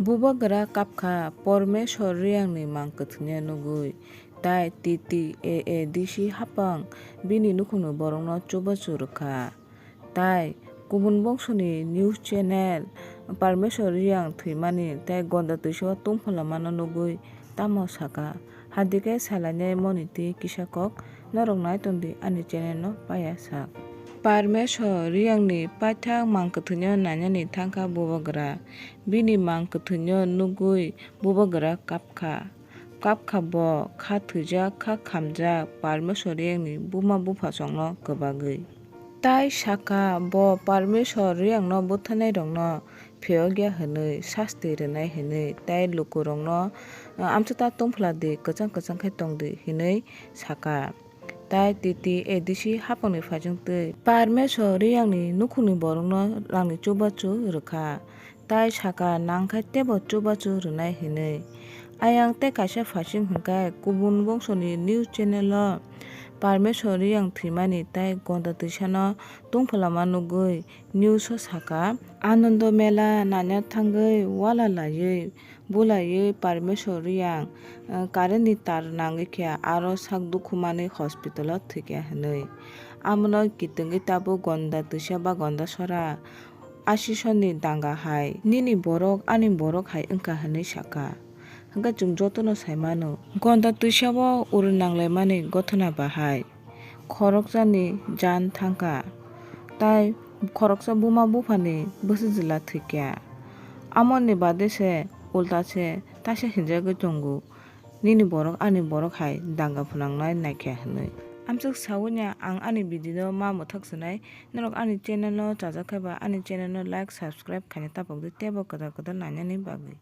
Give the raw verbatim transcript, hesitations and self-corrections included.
Bubagra kapkha Parmeshwar Reangni mang kwthwino nugwi, tai T T A A D C hapang bini nukhungni borokno chubachu rwkha. Tai kubun bongsoni news channel Parmeshwar Reang thwimani tai gonda twisao tungphalamano nugwi tamo sakha. Hadikhe salainai moniti kisa kok norok nai tongdi ani channel no paya sak. Parmeshwar Reangni paithak mang kwthwino nainani thangkha Bubagra. Bini mang kwthwino nugwi Bubagra kapkha. Kapkha bo kha thwijak kha khamjak Parmeshwar Reangni buma buphasongno kwbagwi. Tai sakha bo Parmeshwar Reangno butharnairokno phiyokya hwnwi sasti rwnai hwnwi tai lukurokno amchwta tongphladi kwchang kwchang khe tongdi hwnwi sakha. Tai T T A D C hapangni phaijwngtwi Parmeshwar Reangni nukhungni borokno rangni chubachu rwkha. Tai sakha nangkhe teibo chubachu rwnai hwnwi. Ayang tei kaisa phaising hwnkhe kubun bongsoni news channel o Parmeshwar Reang thwimani tai gonda twisano tungphalama nugwi news o sakha. Anando Mela naina thangwi wala laiwi bulaiwi Parmeshwar Reang, eh, current ni tar nangwi khe aro sak dukhu manwi hospital o thwikha hwnwi. Amono kitwngwi tabuk gonda twisa ba gonda sora asisoni danga hai nini borok ani borok hai wngkha hwnwi sakha. Hwnkhe chwng jotono sai mano, gonda twisao uri nanglaimani gothona bahai khoroksani jan thangkha, tai khoroksa buma buphani bwswk jwla thwikha. Amoni bade se ulta se taisa hinjagwi tongo, nini borok ani borok hai danga phwnangnai naikha hwnwi. Amswk saui no ang ani video no ma mwthak swnai, norok ani channel no chajak khe ba ani channel no like, subscribe khaina tapokdi teibo kwtal kwtal nainani bagwi.